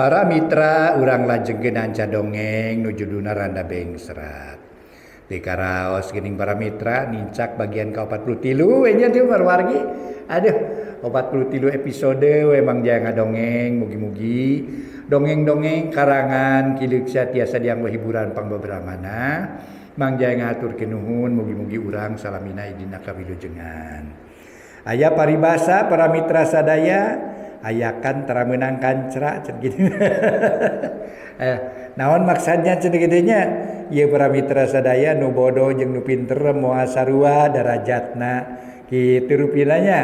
Para mitra urang lajengkeun anca dongeng nu judulna Randa Bengsrat. Di karaos geuning para mitra nincak bagian ka-43 we nya teu wargi. Aduh, 43 episode we Mang Jaya ngadongeng, mugi-mugi dongeng-dongeng karangan Ki Leuksa tiasa dianggo hiburan pangbeberamana. Mang Jaya ngahaturkeun nuhun, mugi-mugi urang salamina idina kawilujengan. Aya paribasa para mitra sadaya, ayakan tara meunang kancra cenah kitu. Naon maksudnya cenah kitu nya? Ieu para mitra sadaya nu bodoh jeung nu pinter moal sarua darajatna kitu rupina nya.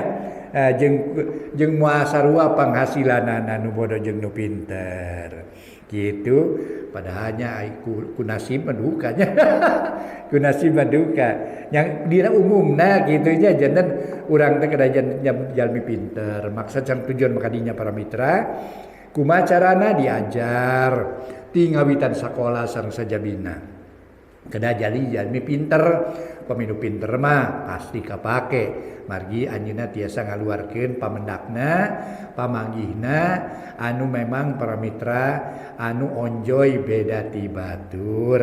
Jeung moal sarua panghasilanana nu bodoh jeung nu pinter. Gitu padahalnya ku nasib mah duka nya. Ku nasib mah duka. Yang dina umumna kitu nya janten urang teh kedah jalmi pinter. Maksud sareng tujuan makadinya para mitra kumaha carana diajar ti ngawitan sakola sareng sajabina. Kedah jadi jalmi pinter, pami nu pinter mah pasti kapake. Margi anjeunna tiasa ngaluarkeun pamendakna, pamanggihna anu memang para mitra anu onjoy beda ti batur.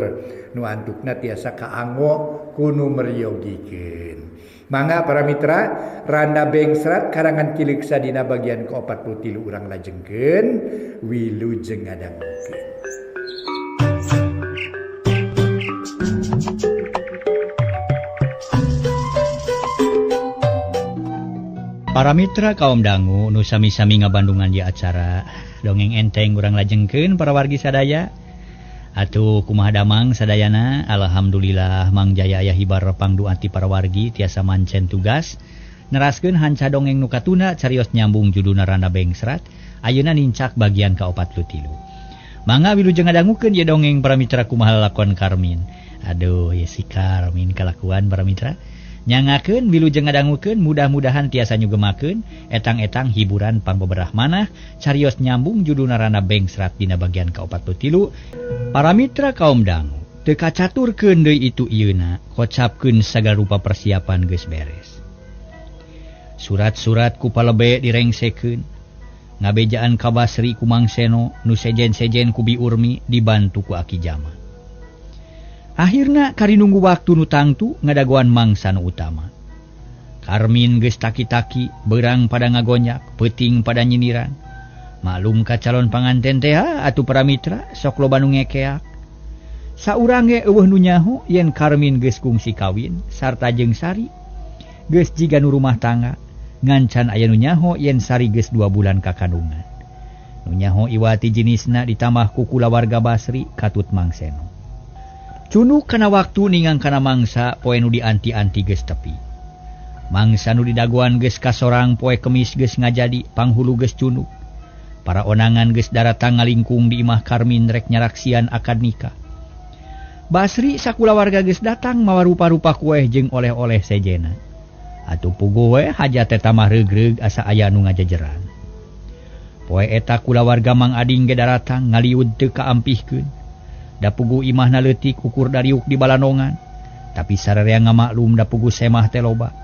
Nu antukna tiasa kaanggo ku nu meryogikeun. Mangga para mitra, Randa Bengsrat karangan Ki Leuksa dina bagian ka-43 urang lajengkeun wilujeng ngadangukeun. Para mitra kaum dangu nu sami-sami ngabandungan di acara dongeng enteng urang lajengkeun para wargi sadaya. Atuh kumaha damang sadayana, alhamdulillah Mang Jaya aya hibar pangdu ati para wargi tiasa mancen tugas neraskeun hanca dongeng nu katuna carios nyambung judulna Randa Bengsrat ayeuna nincak bagian ka-43. Mangga wilujeng ngadangukeun ieu dongeng para mitra kumaha lalakon Karmin. Aduh ye si Karmin kalakuan para mitra. Nyangakeun wilujeng ngadangukeun mudah-mudahan tiasa nyugemakeun etang-etang hiburan pangbeberah manah carios nyambung judulna Randa Bengsrat dina bagian ka-43. Para mitra kaum dangu teu kacaturkeun deui itu ieuna kocapkeun sagala rupa persiapan geus beres. Surat-surat ku palebe direngsekeun, ngabejaan ka Basri ku Mang Seno nu sejen-sejen ku Bi Urmi dibantu ku Aki Jama. Akhirna kari nunggu waktu nu tangtu ngadagoan mangsa nu utama. Karmin geus taki-taki, berang pada ngagonyak, peuting pada nyindiran. Maklum ka calon panganten teh atuh para mitra sok loba nu ngekeak. Saurang ge eueuh nu nyaho yen Karmin geus kungsi kawin sarta jeung Sari. Geus jiga nu rumah tangga, ngancan aya nu nyaho yen Sari geus 2 bulan kakandungan. Nu nyaho iwati jenisna ditambah ku kulawarga Basri katut Mang Seno. Cunuk kana waktu ningang kana mangsa poe nu dianti-anti geus tepi. Mangsa nu didagoan geus kasorang poe Kemis geus ngajadi panghulu geus cunuk. Para onangan geus daratang ngalingkung di imah Karmin rek nyaraksian akad nikah. Basri sakulawarga geus datang mawa rupa-rupa kueh jeung oleh-oleh sejena. Atuh puguh we hajat teh tamah reug-reug asa aya nu ngajejeran. Poe eta kulawarga Mang Ading ge daratang ngaliud teu kaampihkeun. Da puguh imahna leutik ukur dariuk di balanongan, tapi sararea ngamaklum da puguh semah teh loba.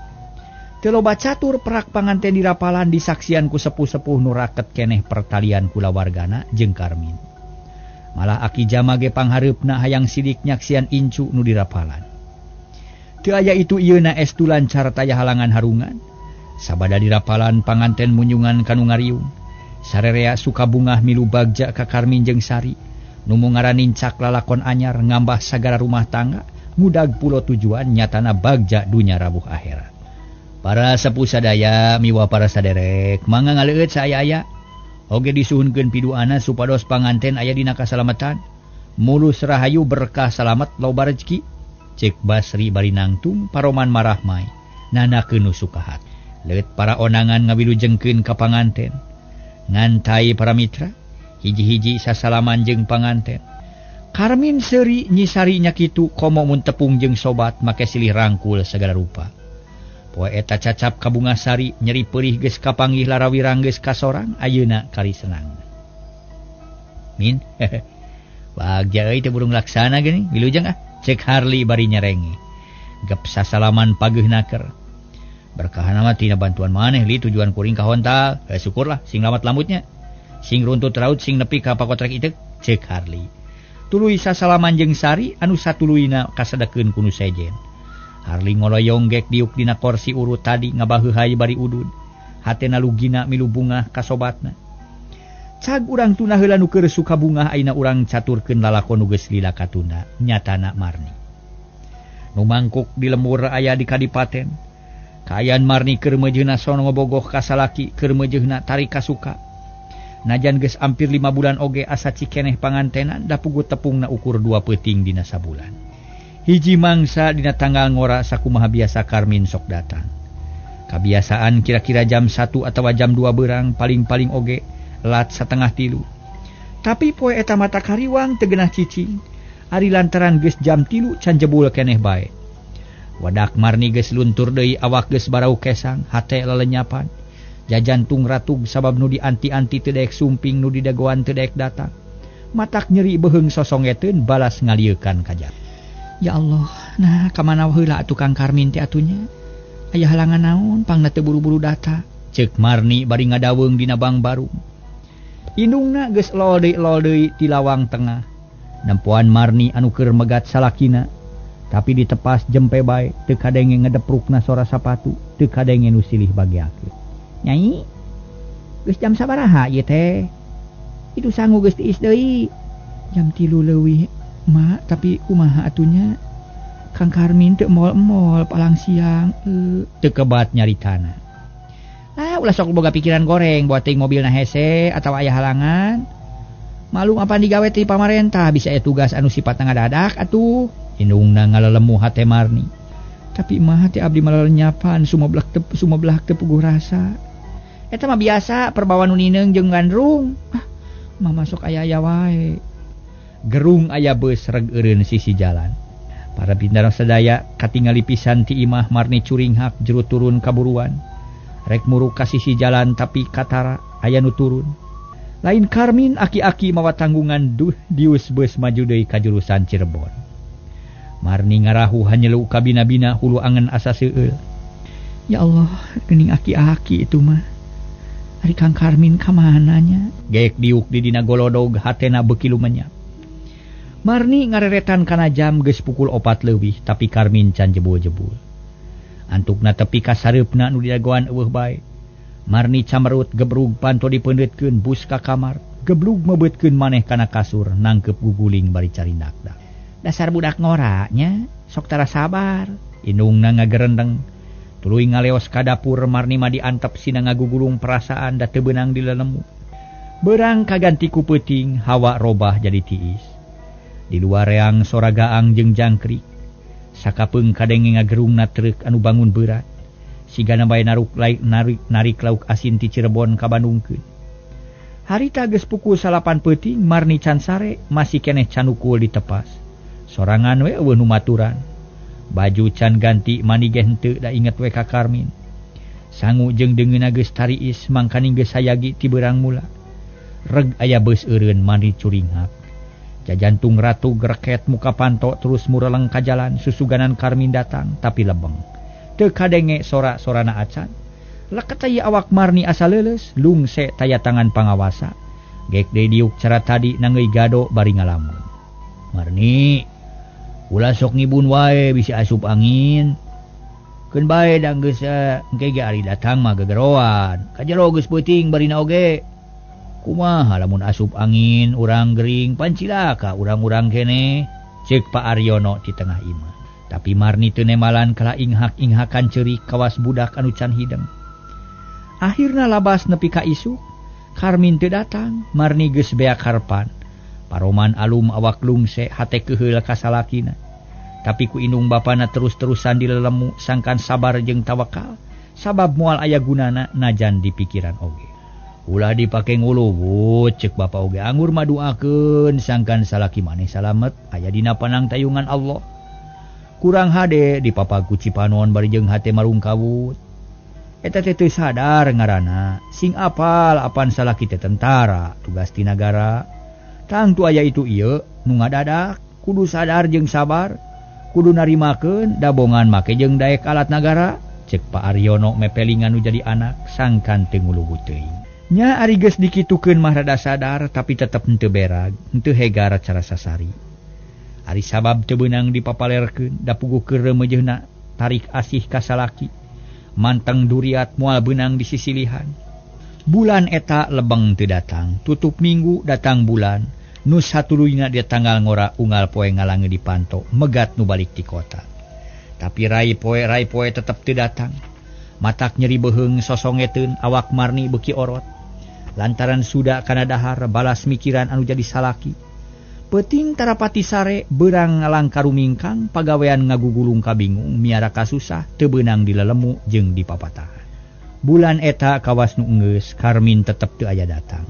Teu loba catur perak panganten dirapalan disaksian ku sepuh-sepuh nu raket keneh pertalian kulawargana jeung Karmin. Malah Aki Jama ge panghareupna hayang sidik nyaksian incu nu dirapalan. Teu aya itu ieuna estu lancar taya halangan harungan. Sabada dirapalan panganten munyungan ka nu ngariung. Sarerea suka bungah milu bagja ka Karmin jeung Sari. Numu ngaran nincak lalakon anyar ngambah sagala rumah tangga ngudag pulo tujuan nyatana bagja dunya rabuh akhirat. Para sepuh sadaya miwa para saderek mangga ngaleueut saaya-aya oge disuhunkeun piduana supados panganten aya dina kasalamatan mulus rahayu berkah salamet loba rezeki. Cek Basri bari nangtung paroman marahmai nanakeun nu sukahat. Leuit para onangan ngawilujengkeun ka panganten ngantai para mitra hiji-hiji sasalaman jeung panganten. Karmin seuri nyisari nya kitu komo mun tepung jeung sobat make silih rangkul sagala rupa. Poe eta cacap ka Bunga Sari nyeri peurih geus kapanggih larawirang geus kasorang ayeuna kari senang. Min bagja euy teh burung laksana geuning wilujeng ah cek Harley bari nyerenge. Gep sasalaman pageuh naker. Berkahana mah tina bantuan maneh li tujuan kuring ka hontal. Syukurlah sing lamat lambutnya. Sing runtut raut sing nepi ka pakotrek iteuk ceuk Harli. Tuluy sasalaman jeung Sari anu satuluyna kasedekeun ku nu sejen. Harli ngoloyong gek diuk dina korsi urut tadi ngabaheuhay bari udud. Hatena lugina milu bungah ka sobatna. Cag urang tuna heula nu keur suka bungah ayeuna urang caturkeun lalakon nu geus lila katunda nyatana Marni. Nu mangkuk di lembur aya di kadipaten. Kaayaan Marni keur meujeuhna sono bogoh ka salaki keur meujeuhna tarik kasuka. Najan geus ampir 5 bulan oge asa cikeneh pangantenan da puguh tepungna ukur 2 peuting dina sabulan. Hiji mangsa dina tanggal ngora sakumaha biasa Karmin sok datang. Kabiasaan kira-kira jam 1 atawa jam 2 berang paling-paling oge lat 2:30. Tapi poe eta mata kariwang teu geunah cicing. Ari lantaran geus jam 3 can jebul keneh bae. Wadak Marni geus luntur deui awak geus barau kesang, hate lelenyapan. Jajantung ratug sabab nu dianti-anti teu daek sumping nu didagoan teu daek datang. Matak nyeri beuheung sosongeteun balas ngaliekan ka jam. Ya Allah, nah ka mana heula atuh Kang Karmin teh atunya? Aya halangan naon pangna teu buru-buru datang. Ceuk Marni bari ngadaweung dina bang barung. Indungna geus lol deui ti lawang tengah. Nempoan Marni anu keur megat salakina, tapi ditepas jempe bae teu kadenge ngedeprukna sora sapatu, teu kadenge nu silih bageakeun. Nyai, geus jam sabaraha ieu teh? Itu sangu geus tiis deui. Jam 3 leuwih, Mak, tapi kumaha atunya? Kang Karmin teu mol-mol palang siang, teu kebat nyaritana. Ah, ulah sok boga pikiran goreng buat ting mobilna hese atawa aya halangan. Malum apan digawe ti pamarentah bisa aya tugas anu sifatna ngadadak atuh. Indungna ngalelemu hate Marni. Tapi mah hate abdi malalenyapan sumeblak teu puguh rasa. Eta mah biasa perbawa nu nineung jeung gandrung. Ah, mah masuk aya-aya wae. Gerung aya beus reg eureun sisi jalan. Para bintang sadaya katingali pisan ti imah Marni curinghak jero turun kaburuan. Rek muruk ka sisi jalan tapi katara aya nu turun. Lain Karmin aki-aki mawa tanggungan duh dius beus maju deui ka jurusan Cirebon. Marni ngarahu hanyelu ka bina-bina hulu angen asa seueul. Ya Allah, geuning aki-aki itu mah. Ari Kang Karmin ka mana nya? Geek diuk di dina golodog hatena beuki lumenyap. Marni ngareretan kana jam geus pukul 4 leuwih tapi Karmin can jebul-jebul. Antukna tepi ka sareupna nu didagoan eueuh bae. Marni camerut gebrug panto dipeundeutkeun bus ka kamar, geblug mebeutkeun maneh kana kasur nangkep guguling bari carindak-dak. Dasar budak ngora nya, sok tara sabar. Indungna ngagerendeng. Tuluy ngaleos ka dapur Marni mah diantep sina ngagugulung perasaan da teu beunang dilelemu. Berang kaganti ku peuting, hawa robah jadi tiis. Di luar reang sora gaang jeung jangkrik. Sakapeung kadenge ngagerungna truk anu bangun berat. Sigana bae naruk narik lauk asin ti Cirebon ka Bandungkeun. Harita geus pukul 9 peuting Marni can sare masih keneh canukul ditepas. Sorangan we eueuh nu maturan. Baju can ganti mani ge henteu da inget we ka Karmin. Sangu jeung deungeunna geus tariis mangkaning geus sayagi ti beurang mula. Reg aya beus eureun mani curinghak. Jajantung ratu gereket muka panto terus mureleng ka jalan susuganan Karmin datang tapi lebeng. Teu kadenge sora-sorana acan. Leket aya awak Marni asa leuleus lungse taya tangan pangawasa. Gek deui diuk cara tadi nangeui gado bari ngalamun. Marni, ulah sok ngibun wae bisi asup angin. Keun bae da geus engke ge ari datang mah gegeroan. Ka jero geus peuting barina oge. Kumaha lamun asup angin urang gering pancilaka urang-urang kene, ceuk Pak Aryono di tengah imah. Tapi Marni teu nemalan kala inghak-inghakan ceurik kawas budak anu can hideng. Akhirna labas nepi ka isuk, Karmin teu datang, Marni geus beak harpan. Paroman alum awak lungse hate keuheul ka salakina. Tapi ku indung bapana terus-terusan dilelemu sangkan sabar jeung tawakal, sabab moal aya gunana najan di pikiran oge. Ulah dipake nguluwut ceuk bapa oge anggur maduakeun sangkan salaki maneh salamet aya dina panangtayungan Allah. Kurang hade dipapaku Cipanon bari jeung hate marungkawut. Eta teh teu sadar ngaranna, sing apal apan salaki teh tentara, tugas ti nagara. Tangtu aya itu ieu nu ngadadak, kudu sadar jeung sabar, kudu narimakeun dabongan make jeung daek alat nagara. Ceuk Pak Aryono mepelingan nu jadi anak sangkan teu nguluwut teuing. Nya ari geus dikitukeun mah rada sadar tapi tetep henteu berag, henteu hegar cara sasari. Ari sabab teu beunang dipapalerkeun da puguh keur reumeujeuna tarik asih ka salaki. Manteng duriat moal beunang disisilihan. Bulan eta lebeng teu datang, tutup minggu datang bulan. Nu satuluyna dia tanggal ngora unggal poe ngalange dipanto, megat nu balik ti kota. Tapi rai poe tetep teu datang. Matak nyeri beuheung sosongeteun awak Marni beuki orot. Lantaran suda kana dahar balas mikiran anu jadi salaki. Peuting tarapati sare beurang ngalangka rumingkang pagawean ngagugulung kabingung miara kasusah teu beunang dilelemu jeung dipapatahan. Bulan eta kawas nu enggeus Karmin tetep teu aya datang.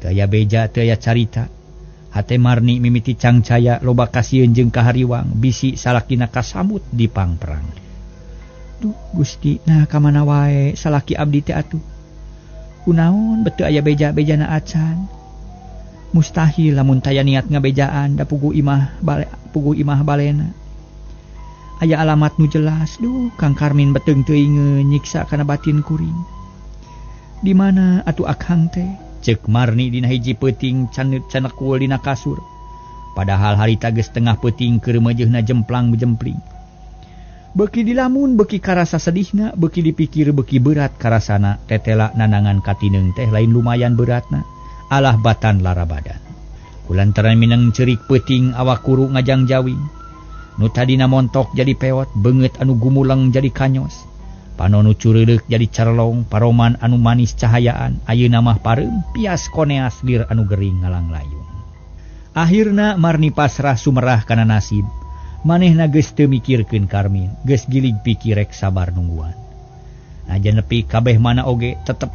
Teu aya beja teu aya carita. Hate Marni mimiti cangcaya loba kasieun jeung kahariwang bisi salakina kasamut di pangperang. Duh Gusti nah ka mana wae salaki abdi teh atuh. Kunaon beteu aya beja-bejana acan. Mustahil lamun taya niat ngabejaan da puguh imah bale, puguh imah balena. Aya alamat nu jelas duh Kang Karmin beteng teuingeun nyiksa kana batin kuring. Di mana atuh akang teh? Ceuk Marni dina hiji peuting canekul dina kasur. Padahal harita geus tengah peuting keur meujeuna jemplang jempling. Beuki dilamun beuki karasa sedihna, beuki dipikir beuki berat karasana, tetela nanangan katineung teh lain lumayan beratna. Alah batan lara badan. Kulantaran mineng cerik peuting awak kuru ngajangjawing. Nu tadina montok jadi peot, beungeut anu gumuleng jadi kanyos. Panon nu cureuleuh jadi carlong, paroman anu manis cahayaan, ayeuna mah pareum pias koneas lir anu gering ngalanglayung. Akhirna Marni pasrah sumerah kana nasib. Manehna geus teu mikirkeun Karmin, geus gilig pikir rek sabar nungguan. Najan nepi kabeh mana oge tetep,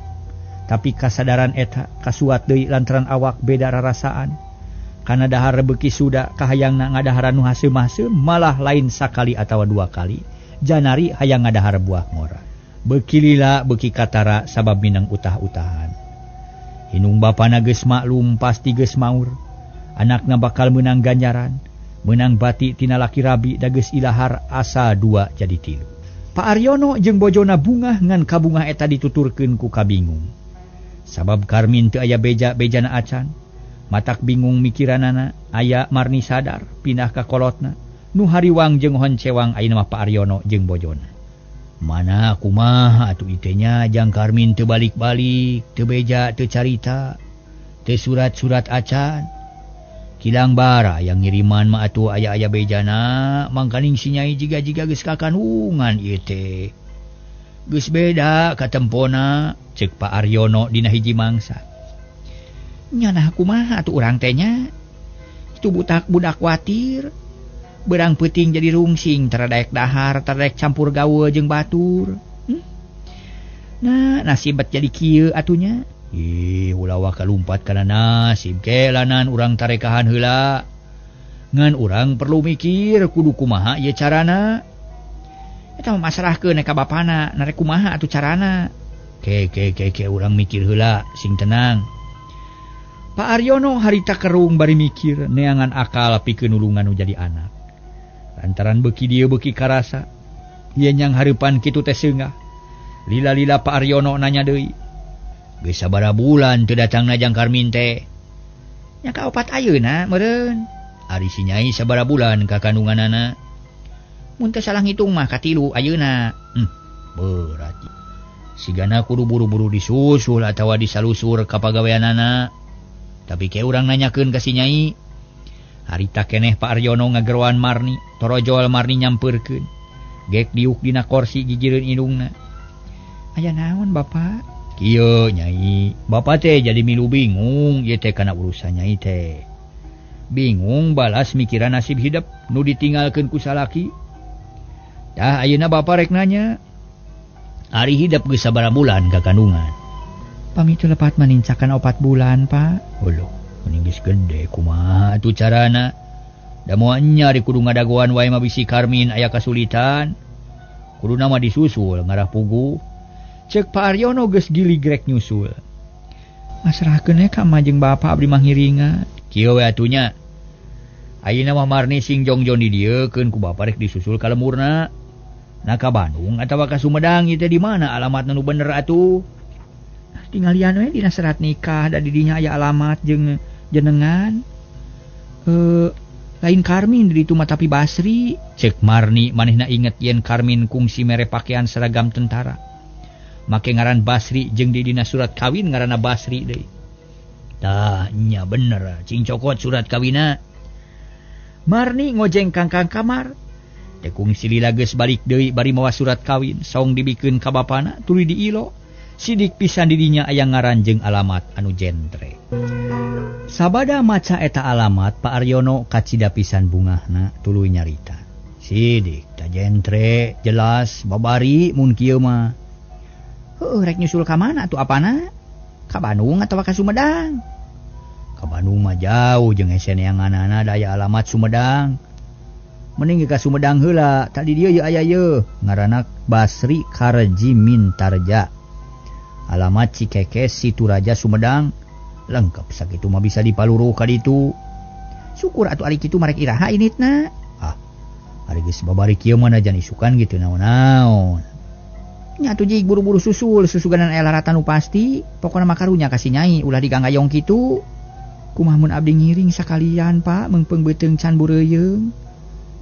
tapi kasadaran eta kasuat deui lantaran awak beda rarasaan. Kana dahar beuki suda kahayangna ngadaharan nu haseum-haseum malah lain sakali atawa dua kali. Janari hayang ngadahar buah ngora. Beuki lila beuki katara sabab minang utah-utahan. Hinung bapana geus maklum pasti geus maur. Anakna bakal meunang ganjaran, meunang bati tina laki rabi da geus ilahar asa dua jadi tilu. Pak Aryono jeung bojona bungah ngan kabungah eta dituturkeun ku kabingung. Sabab Karmin teu aya beja-bejana acan. Matak bingung mikiranana, aya Marni sadar pindah ka kolotna. Nu hariwang jeung honcewang ayeuna mah Pak Aryono jeung bojona. Mana kumaha atuh ieu nya jang Karmin teu balik-balik, teu beja teu carita, teu surat-surat acan. Kilang bara yang ngiriman mah atuh aya-aya bejana, mangkaning si nyai jiga-jiga geus kakandungan ieu teh. Geus beda katempona, ceuk Pak Aryono dina hiji mangsa. Nya nah kumaha atuh urang teh nya? Itu butak budak kuatir. Berang peuting jadi rungsing, teradaek dahar, teradaek campur gaul jeung batur. Nah, nasibat jadi kieu atunya. Ih, ulah waka lumpat kana nasib kelanan urang tarekahan heula. Ngan urang perlu mikir kudu kumaha ieu carana. Eta mah masrahkeun ka bapana, narek kumaha atuh carana. Ke ke ke ke urang mikir heula, sing tenang. Pak Aryono harita kerung bari mikir neangan akal pikeun nulungan nu jadi anak. Lantaran beuki dieu beuki karasa, yen yang hareupan kitu teh seungah. Lila-lila Pak Aryono nanya deui. Geus sabaraha bulan teu datangna jang Karmin teh? Nya ka opat ayeuna meureun. Ari si Nyai sabaraha bulan ka kandunganana? Mun teu salah ngitung mah katilu ayeuna. Berat. Sigana kudu buru-buru disusul atawa disalusur ka pagaweanana. Tapi ke urang nanyakeun ka si Nyai. Harita keneh Pak Aryono ngageroan Marni, torojol Marni nyampeurkeun. Gek diuk dina korsi gigireun indungna. Aya naon Bapak? Kieu Nyai, Bapak teh jadi milu bingung ieu teh kana urusan Nyai teh. Bingung balas mikiran nasib hidup nu ditinggalkeun ku salaki. Tah ayeuna Bapak rek nanya. Ari hidup geus sabaraha bulan ka kandungan? Pami teu lepat manincakan 4 bulan, Pak. Uluh, mending geus gede kumaha atuh carana? Da moal nya ari kudu ngadagoan wae mah bisi Karmin aya kasulitan. Kuduna mah disusul ngarah puguh. Ceuk Pak Aryono geus giligrek nyusul. Masrahkeun we ka emak jeung bapa abdi mah ngiringan. Kieu we atuh nya. Ayeuna mah Marni sing jongjon di dieu keun ku bapa rek disusul ka lemurna. Nah ka Bandung atawa ka Sumedang ieu teh di mana alamatna nu bener atuh? Tinggalian we dina serat nikah da di dinya aya alamat jeung jenengan. Lain Karmin di ditu mah tapi Basri. Cek Marni manehna inget yen Karmin kungsi mere pakaian seragam tentara. Make ngaran Basri jeung di dina surat kawin ngaranna Basri deui. Tah nya bener cing cokot surat kawina. Marni ngojeng kangkang kamar. Teh kungsi lila geus balik deui bari mawa surat kawin saung dibikeun ka bapana tuluy diilo. Sidik pisan di dinya aya ngaran jeung alamat anu jentre. Sabada maca eta alamat Pak Aryono kacida pisan bungahna tuluy nyarita. Sidik ta jentre jelas babari mun kieu mah. Heuh rek nyusul ka mana atuh apana? Ka Bandung atawa ka Sumedang? Ka Bandung mah jauh jeung hese neanganana da aya alamat Sumedang. Mending ka Sumedang heula, tadi dieu ye aya ye ngaranna Basri Karji Mintarja. Alamat Cikekes Situraja Sumedang. Lengkap sakitu mah bisa dipaluruh ka ditu. Syukur atuh ari kitu marek iraha initna. Ah, ari geus babari kieu mah najan isukan gitu naon-naon. Nya atuh jig buru-buru susul susuganan aya laratan nu pasti. Pokona mah karunya ka si Nyai ulah diganggayong kitu. Kumaha mun abdi ngiring sakalian Pak meungpeung beuteung can bureuyeung.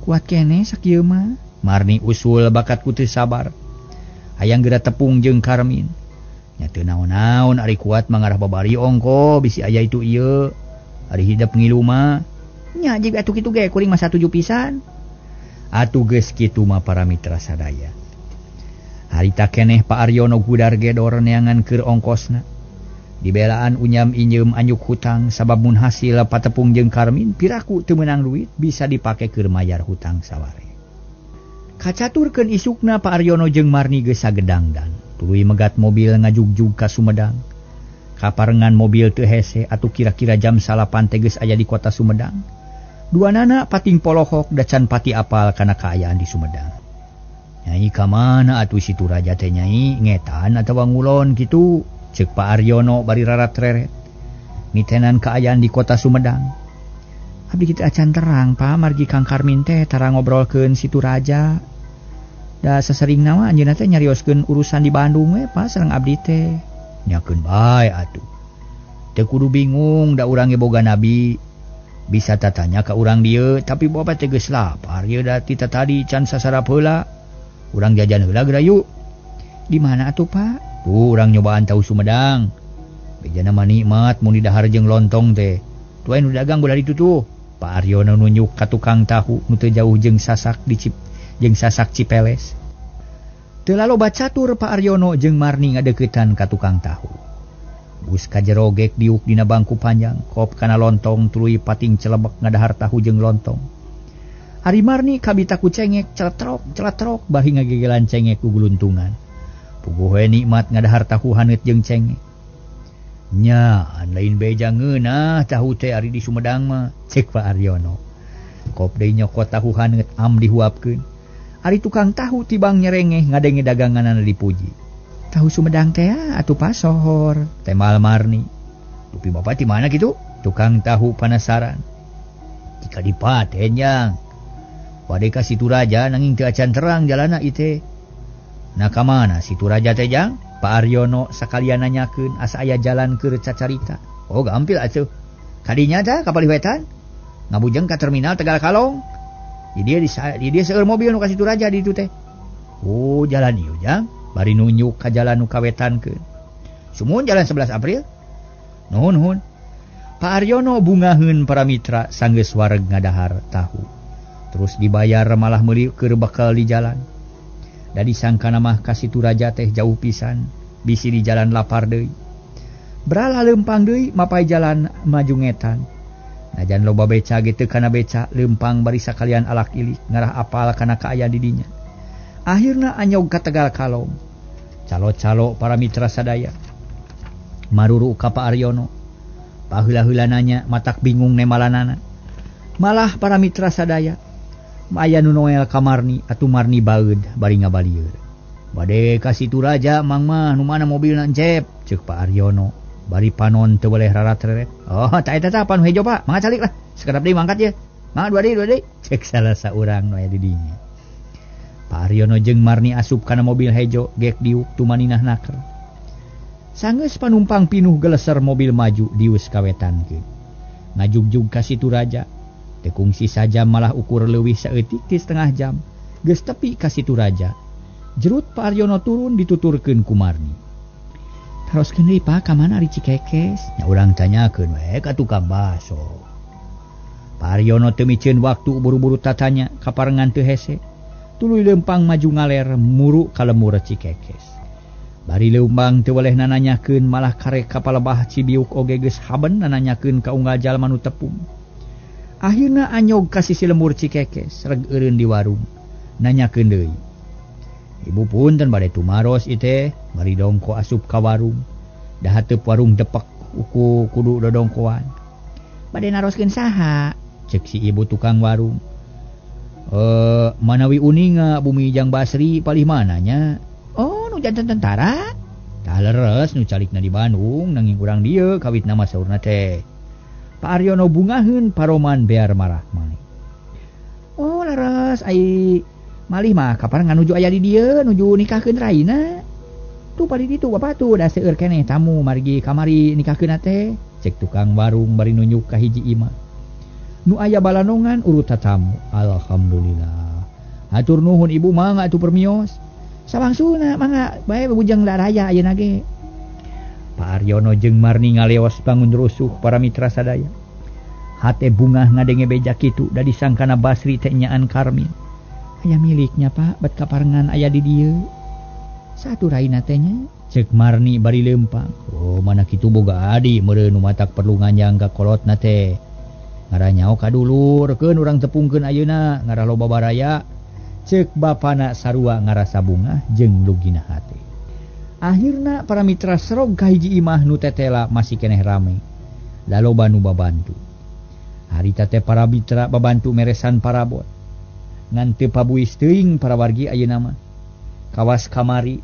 Kuat keneh sakieu mah. Marni usul bakat ku teu sabar. Hayang geura tepung jeung Karmin. Nya teu naon-naon ari kuat mangarah babari ongko bisi aya itu ieu. Ari hidep ngilu mah. Nya jig atuh kitu ge kuring mah satuju pisan. Atuh geus kitu mah para mitra sadaya. Harita keneh Pak Aryono gudar gedor neangan keur ongkosna. Dibelaan unyam inyeum anyuk hutang sabab mun hasil patepung jeung Karmin piraku teu meunang duit bisa dipake keur mayar hutang saware. Kacaturkeun isukna Pak Aryono jeung Marni geus sagedangdan. Tuluy megat mobil ngajugjug ka Sumedang. Kaparengan mobil teu hese atuh kira-kira jam 9 teh geus aya di kota Sumedang. Duanana pating polohok da can pati apal kana kaayaan di Sumedang. Nyai ka mana atuh Situraja teh nyai ngetan atawa ngulon kitu? Ceuk Pak Aryono bari rarat-reret. Mitenan kaayaan di kota Sumedang. Abdi kitu acan terang Pak margi Kang Karmin teh tara ngobrolkeun Situraja. Da saseringna mah anjeunna teh nyarioskeun urusan di Bandung we Pak sareng abdi teh. Nyakeun bae atuh. Teu kudu bingung da urang ge boga nabi. Bisa tatanya ka urang dieu tapi bapak teh geus lapar ieu da ti tadi can sasarap heula. Urang jajan heula geura yuk. Di mana atuh Pak? Tuh urang nyobaan tahu Sumedang. Bejana mah nikmat mun didahar jeung lontong teh. Tuh anu dagang bola ditu tuh. Pak Aryono nunjuk ka tukang tahu nu teu jauh jeung sasak di Cip jeung sasak Cipeles. Teu laloba catur Pak Aryono jeung Marni ngadeuketan ka tukang tahu. Bus ka jero gek diuk dina bangku panjang, kop kana lontong tuluy pating celebek ngadahar tahu jeung lontong. Ari Marni kabita ku cengek celetrok celetrok bari ngagegelan cengek ku guluntungan. Puguh we nikmat ngadahar tahu haneut jeung cengek. Nya, lain beja ngeunah tahu teh ari di Sumedang mah, cek Pak Aryono. Kop deui nyokot tahu haneut am dihuapkeun. Ari tukang tahu tibang nyerengeh ngadenge daganganana dipuji. Tahu Sumedang teh atuh pasohor, temal Marni. Dupi bapak di mana kitu? Tukang tahu panasaran. Jika dipaten jang. Bade ka Situraja nanging teu acan terang jalana ieu teh. Nah ka mana Situraja teh jang? Pak Aryono sakalian nanyakeun asa aya jalan keur cacarita. Oh gampil atuh. Kadinya tah ka Paliwetan? Ngabujeng ka terminal Tegal Kalong. Di dia seueur mobil nu ka Situraja di ditu teh. Oh jalan ieu jang. Bari nunjuk ka jalan nu kawetankeun. Sumuhun jalan 11 April. Nuhun nuhun. Pak Aryono bungaheun para mitra sanggeus wareg ngadahar tahu. Terus dibayar malah meuli keur bekal di jalan. Da disangkana mah ka Situraja teh jauh pisan, bisi di jalan lapar deui. Bralah leumpang deui mapai jalan maju ngetan. Najan loba beca ge teu kana beca, leumpang bari sakalian alak ilik ngarah apal kana kaayaan di dinya. Akhirna anyog ka Tegal Kalong. Calo-calo para mitra sadaya. Maruru ka Pak Aryono. Paheula-heula nanya matak bingung nemalanana. Malah para mitra sadaya aya nu Noel ka Marni atuh Marni baeud bari ngabalieur. Bade ka Situraja mang mah nu mana mobilna encep ceuk Pak Aryono. Bari panon teu boleh rarat-reret. Oh ta eta tah panu hejo Pak, mangga calik lah. Sakedap deui mangkat ye. Mangga dua deui cek salah saurang nu aya di dinya. Pak Aryono jeung Marni asup kana mobil hejo gek diuk tumaninah naker. Sanggeus panumpang pinuh geleser mobil maju dius kawetankeun. Ngajugjug ka Situ Raja. Teu kungsi sajam malah ukur leuwih saeutik ti setengah jam. Geus tepi ka Situ Raja. Jerut Pak Aryono turun dituturkeun ku Marni. Taroskeun deui Pak ka mana ari Cikekes? Nya urang tanyakeun we ka tukang baso. Pak Aryono teu miceun waktu buru-buru tatanya kaparengan teu hese. Tuluy leumpang maju ngaler muru ka lemur Cikekes. Bari leumpang teu weleh nananyakeun malah karek ka palebah Cibiuk oge geus haben nananyakeun ka unggal jalma nu tepung. Akhirna anyog ka sisi lemur Cikekes reg eureun di warung nanyakeun deui. Ibu punten bade tumaros ieu teh bari dongko asup ka warung. Da hateup warung depek uku kudu dodongkoan. Bade naroskeun saha? Cek si ibu tukang warung. Manawi uninga bumi Jang Basri palih mananya? Oh, nu janten tentara? Tah leres nu calikna di Bandung nanging urang dieu kawitna mah saurna teh. Pak Aryono bungaheun paroman bear marah mah. Oh, leres ai malih mah kapan nganuju aya di dieu nuju nikahkeun raina. Tuh padi ditu bapak tuh da seueur keneh tamu margi kamari nikahkeun teh. Cek tukang warung bari nunjuk ka hiji imah. Nu aya balanongan urut tamu. Alhamdulillah. Hatur nuhun ibu mangga atuh permios. Sawangsuna mangga bae bujang daraya ayeuna ge. Pak Aryono jeung Marni ngaleos bangun rusuh para mitra sadaya. Hate bungah ngadenge beja kitu da disangkana Basri teh nyaan Karmin. Aya miliknya Pak bet kaparengan aya di dieu. Satu raina teh nya cek Marni bari leumpang. Oh mana kitu boga adi meureun nu matak perlu nganjang ka kolotna teh. Ngaranyao ka dulur keun urang tepungkeun ayeuna ngarah loba baraya. Cek bapana sarua ngarasa bungah jeung lugina hate. Akhirna para mitra serog ka hiji imah nu tetela masih keneh rame. Da loba nu babantu. Harita teh para mitra babantu meresan parabot. Ngan teu pabuis teuing para wargi ayeuna mah. Kawas kamari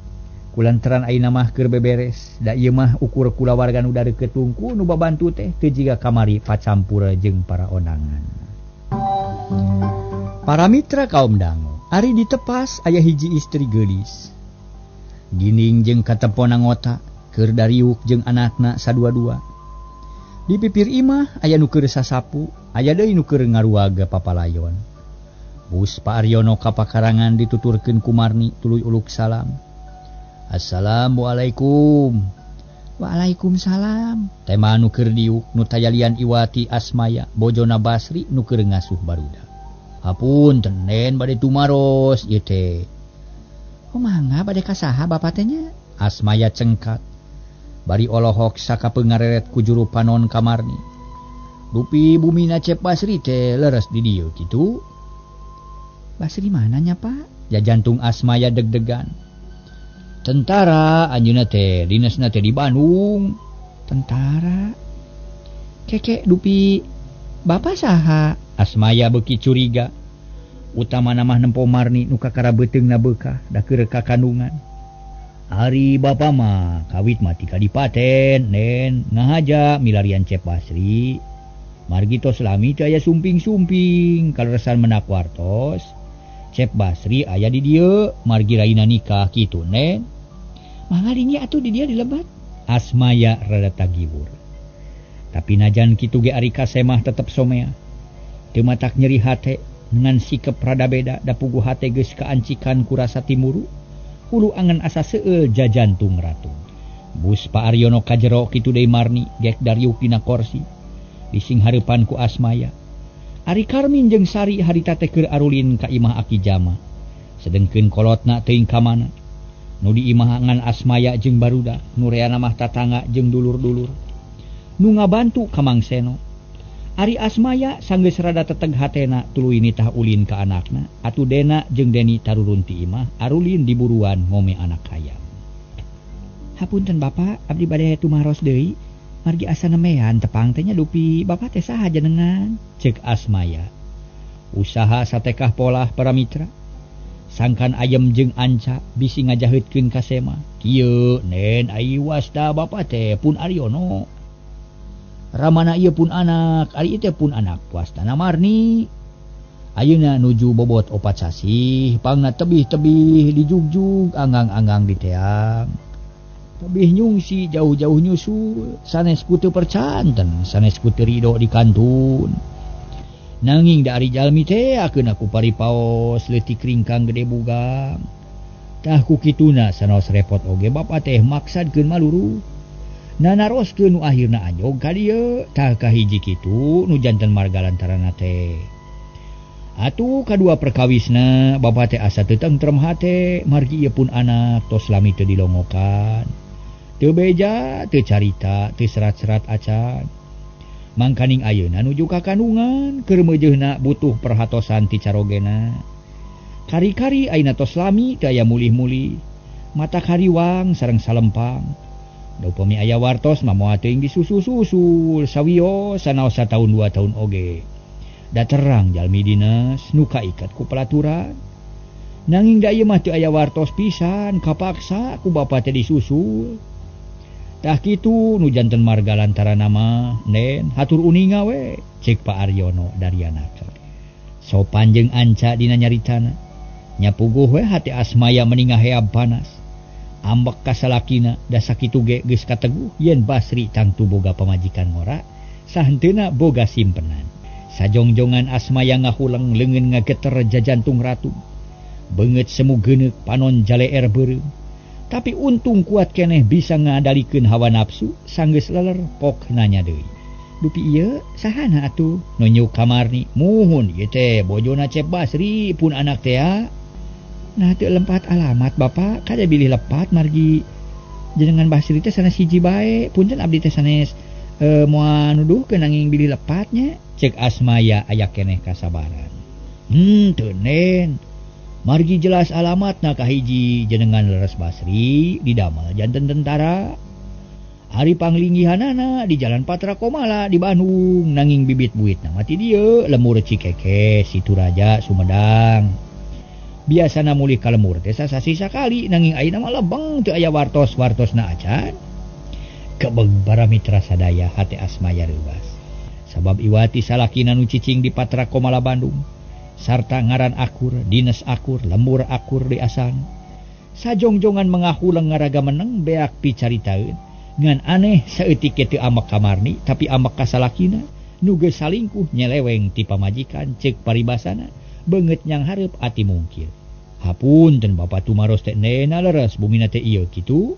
kulantaran ayeuna mah keur beberes da ieu mah ukur kulawarga nu dareukeut tungku nu babantu teh teu jiga kamari pacampur jeung para ondangan. Para mitra kaum dangu, ari ditepas aya hiji istri geulis. Gining jeung katepon anggota keur dariuk jeung anakna sadua-dua. Di pipir imah aya nu keur sasapu, aya deui nu keur ngaruaga papalayon. Bus Pak Aryono ka pakarangan dituturkeun ku Marni tuluy uluk salam. Assalamualaikum. Waalaikumsalam. Tema nu keur diuk nu tayalian Iwati Asmaya bojona Basri nu keur ngasuh barudak. Hapunten nen bade tumaros ieu teh. Oh mangga bade ka saha bapa teh nya? Asmaya cengkat. Bari olohok sakapeung ngareret ku juru panon ka Marni. Dupi bumina Cep Basri teh leres di dieu kitu. Basri mananya Pak? Jajantung Asmaya deg-degan. Tentara anjeunna teh dinesna teh di Bandung. Tentara. Keke dupi bapak saha? Asmaya beuki curiga. Utamana mah nempo Marni nu kakara beuteungna beukah da keur ka kandungan. Ari bapa mah kawit mati kadipaten nen ngahaja milarian Cep Basri. Margi tos lami teu aya sumping-sumping kaleresan menak wartos. Cep Basri aya di dieu margi raina nikah kitu nen. Mangga dinya atuh di dieu dilebat. Asmaya rada tagibur. Tapi najan kitu ge ari kasemah tetep somea. Teu matak nyeri hate ngan sikep rada beda da puguh hate geus kaancikan ku rasa timuru. Hulu angen asa seueul jajantung ratu. Bus Pak Aryono kajero kitu deui Marni gek dariuk dina korsi. Dising hareupan ku Asmaya. Ari Karmin jeung Sari harita teh keur arulin ka imah Aki Jama. Sedengkeun kolotna teuing ka mana. Nu di imah ngan Asmaya jeung barudak, nu reana mah tatangga jeung dulur-dulur. Nu ngabantu ka Mang Seno. Ari Asmaya sanggeus rada teteg hatena tuluy nitah ulin ka anakna, atuh Dena jeung Deni tarurun ti imah arulin di buruan ngome anak hayam. Hapunten Bapak, abdi bade tumaros deui. Margi asa nemean tepang teh nya dupi Bapak teh saha jenengan? Ceuk Asmaya. Usaha satekah polah para mitra. Sangkan ayem jeung anca bisi ngajaheutkeun ka Sema. Kieu nen ai wasta Bapak teh pun Aryono. Ramana ieu pun anak, ari ieu teh pun anak wastana Marni. Ayeuna nuju bobot 4 sasih, pangna tebih-tebih dijugjug anggang-anggang di teang. Tebih nyungsi jauh-jauh nyusul sanes ku teu percanten sanes ku teu ridho di kantun. Nanging da ari jalmi teh akeun ku paripaos leutik ringkang gede bugang. Tah ku kituna sanaos repot oge bapa teh maksadkeun maluru. Nanaroskeun nu akhirna anjog ka dieu tah kahiji kitu nu janten marga lantaranna teh. Atuh kadua perkawisna bapa teh asa teu tentrem hate margi ieu pun anak tos lami teu dilongokan. Teu beja, teu carita, teu serat-serat acan. Mangkaning ayeuna nuju ka kandungan, keur meujeuhna butuh perhatosan ti carogena. Kari-kari ayeuna tos lami teu aya mulih-mulih. Mata kariwang sareng salempang. Da upami aya wartos mah moal teuing disusul-susul sawios sanaos sataun 2 tahun oge. Da terang jalmi dinas nu kaikat ku pelaturan. Nanging da ieu mah teu aya wartos pisan, kapaksa ku bapa teh disusul. Tah kitu nu janten marga lantaran nama nen hatur uninga we cek Pak Aryono Daryana. Sopan jeung anca dina nyaritana. Nya puguh we hati Asmaya meningah heab panas. Ambek ka salakina da sakitu ge geus kateguh yen Basri tangtu boga pamajikan ngora sahenteuna boga simpenan. Sajongjongan Asmaya ngahuleng leungeun ngageter jajantung ratu. Beungeut semu geuneuk panon jaleer beureum. Tapi untung kuat keneh bisa ngadalikeun hawa nafsu sanggeus leler pok nanya deui. Dupi ieu sahana atuh? Nunjuk kamarni. Muhun ieu teh bojona Cep Basri pun anak teh. Nah teu lempat alamat bapak kada bilih lepat margi jenengan Basri teh sanes hiji bae. Punten abdi teh sanes moal nuduhkeun nanging bilih lepatnya. Cek Asmaya aya keneh kasabaran. Teu nen. Margi jelas alamatna kahiji jenengan Leres Basri didamel janten tentara. Ari panglinggihanana di Jalan Patra Komala di Bandung nanging bibit buitna mah ti dieu lemur Cikeke Situraja Sumedang. Biasana mulih ka lemur teh sasasi sakali nanging ayeuna mah lebeng teu aya wartos-wartosna acan. Kebeg para mitra sadaya hate Asmaya reuwas. Sabab iwati salakina nu cicing di Patra Komala Bandung. Sarta ngaran akur, dinas akur, lemur akur di asan. Sajongjongan mengahuleng ngaraga meneng beak picaritaeun. Ngan aneh saeutik ge teu amek ka Marni tapi amek ka salakina nu geus salingkuh nyeleweng ti pamajikan ceuk paribasana beungeut nyang hareup ati mungkir. Hapunten bapa tumaros teh nena leres bumina teh ieu kitu.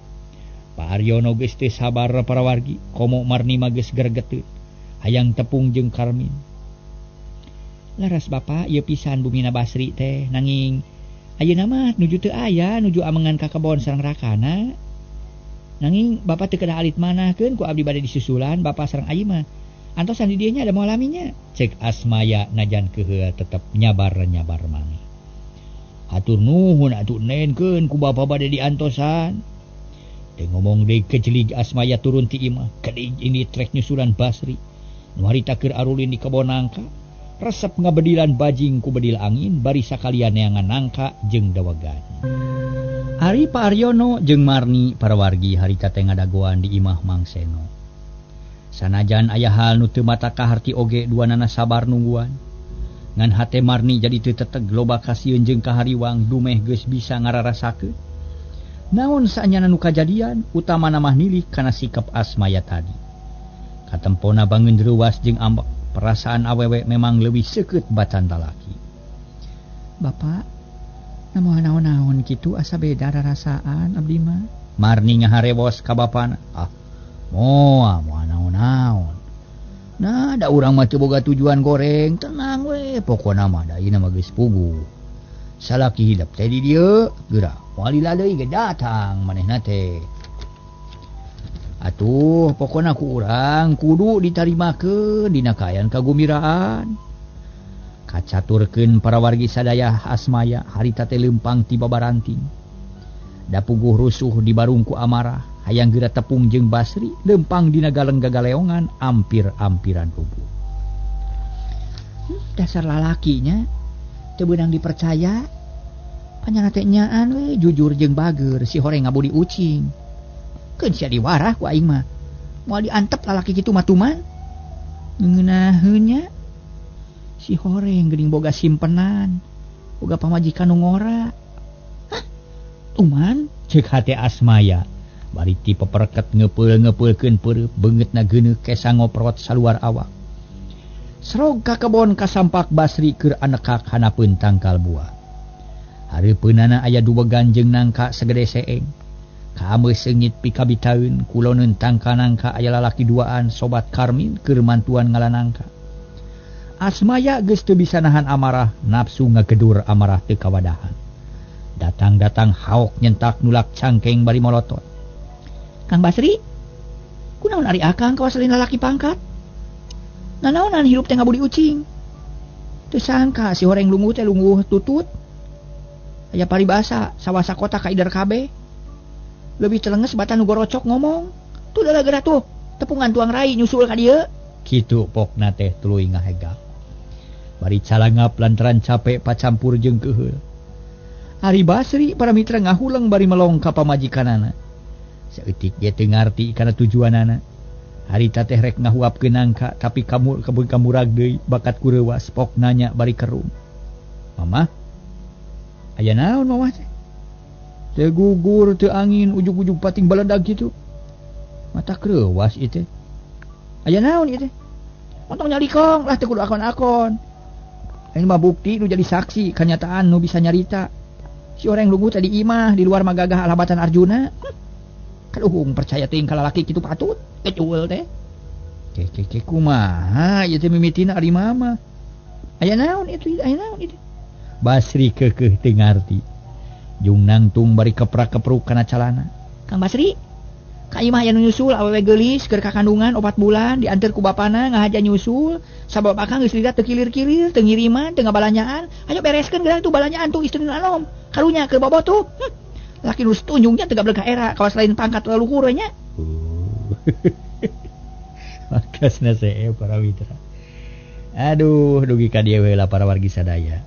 Pak Aryono geus teu sabar parawargi, komo Marni mah geus gregeteun. Hayang tepung jeung Karmin. Laras bapak ieu pisan bumina Basri teh nanging ayeuna mah nuju teu aya nuju amengan ka kebon sareng rakana. Nanging bapak teu kedah alit manahkeun ku abdi bade disusulan bapak sareng ayi mah. Antosan di dieu nya ada moal laminya. Cek Asmaya najan keuheul tetep nyabar-nyabar maneh. Hatur nuhun atuh nenkeun ku bapak bade diantosan. Teu ngomong deui kejelig Asmaya turun ti imah kedig ini trek nyusulan Basri. Nu harita keur arulin di kebon nangka. Resep ngabedilan bajing ku bedil angin bari sakalian neangan nangka jeung dawegan. Ari Pak Aryono jeung Marni parawargi harita teh ngadagoan di imah Mang Seno. Sanajan aya hal nu teu mata kaharti oge duanana sabar nungguan. Ngan hate Marni jadi teu teteg loba kasieun jeung kahariwang dumeh geus bisa ngararasakeun. Naon saenyana nu kajadian utamana mah nilik kana sikap Asmaya tadi. Katempona bangeun reuwas jeung ambek. Perasaan awewe memang leuwih seukeut bacan talaki. Bapak, namoha naon-naon kitu asa beda rarasaan abdi mah. Marni ngaharewos ka bapana. Ah, moal moal naon-naon. Nah, da urang mah teu boga tujuan goreng, tenang we, pokona mah da ieu mah geus puguh. Salaki hidep teh di dieu, geura moal lila deui ge datang manehna teh. Atuh pokona ku urang kudu ditarimakeun dina kaayaan kagumiraan. Kacaturkeun para wargi sadaya Asmaya harita teh leumpang ti babaranting. Da puguh rusuh di barungku amarah, hayang geura tepung jeung Basri leumpang dina galeng gagaleongan ampir-ampiran rubuh. Dasar lalakinya teu beunang dipercaya. Panyana teh nyaan we jujur jeung bager si horeng ngabudi ucing. Keun sia diwarah ku aing mah. Moal diantep lalaki kitu mah tuman. Ngeunaheun nya. Si horeng geuning boga simpenan. Boga pamajikan nu ngora. Hah? Tuman? Ceuk hate Asmaya. Bari ti peperket ngepeul-ngepeulkeun peureup beungeutna geuneuk kesa ngoprot saluar awak. Serog ka kebon kasampak Basri keur anekak hanapeun tangkal buah. Hareupeunana aya duwegan jeung nangka sagede seeng. Kaameu seungit pikabitaeun kuloneun tangkal nangka aya lalaki duaan sobat Karmin keur mantuan ngala nangka. Asmaya geus teu bisa nahan amarah, nafsu ngagedur amarah teu kawadahan. Datang-datang haok nyentak nulak cangkeng bari molotot. Kang Basri, kunaon ari akang kawas lain lalaki pangkat? Nanaonan hirup teh ngabudi ucing. Teu sangka si horeng lungguh teh lungguh tutut. Aya paribasa sawasa kota ka idar kabeh. Leuwih telenges batan nu gorocok ngomong. Tuh dalah geura tuh, tepungan tuang rai nyusul ka dieu. Kitu pokna teh tuluy ngahegak. Bari calangap lantaran capek pacampur jeung keuheul. Ari Basri para mitra ngahuleng bari melong ka pamajikanana. Saeutik ge teu ngarti kana tujuanana. Harita teh rek ngahuapkeun nangka tapi kamu kebun kamurag deui bakat kureuwas pok nanya bari kerum. Mama, aya naon mama teh? Teu gugur teu angin ujug-ujug pating baledag kitu. Mata kreuwas ieu teh. Aya naon ieu teh? Montong nyalikong lah teu kudu akon-akon. Ini mah bukti nu jadi saksi kenyataan nu bisa nyarita. Si orang lungguh tadi imah di luar magagah alabatan Arjuna. Kaluhung percaya teuing ka lalaki kitu patut kecuul teh. Ke kumaha ieu teh mimitina ari mama. Aya naon itu, aya naon itu. Basri keukeuh teu ngarti. Jung nangtung bari keprak-kepruk kana calana. Kang Basri, ka imah aya nu nyusul awewe geulis keur kakandungan 4 bulan dianteur ku bapana ngahaja nyusul sabab akang geus lila teu kilir-kilir, teu ngiriman, teu ngabalanjaan. Ayo bereskeun geura tuh balanjaan tuh istri nu anom. Karunya keur bobo tuh. Laki nu tunjungnya teu gablek ka era kawas lain pangkat leluhur nya. Makasna see para mitra. Aduh, dugi ka dieu we lah para wargi sadaya.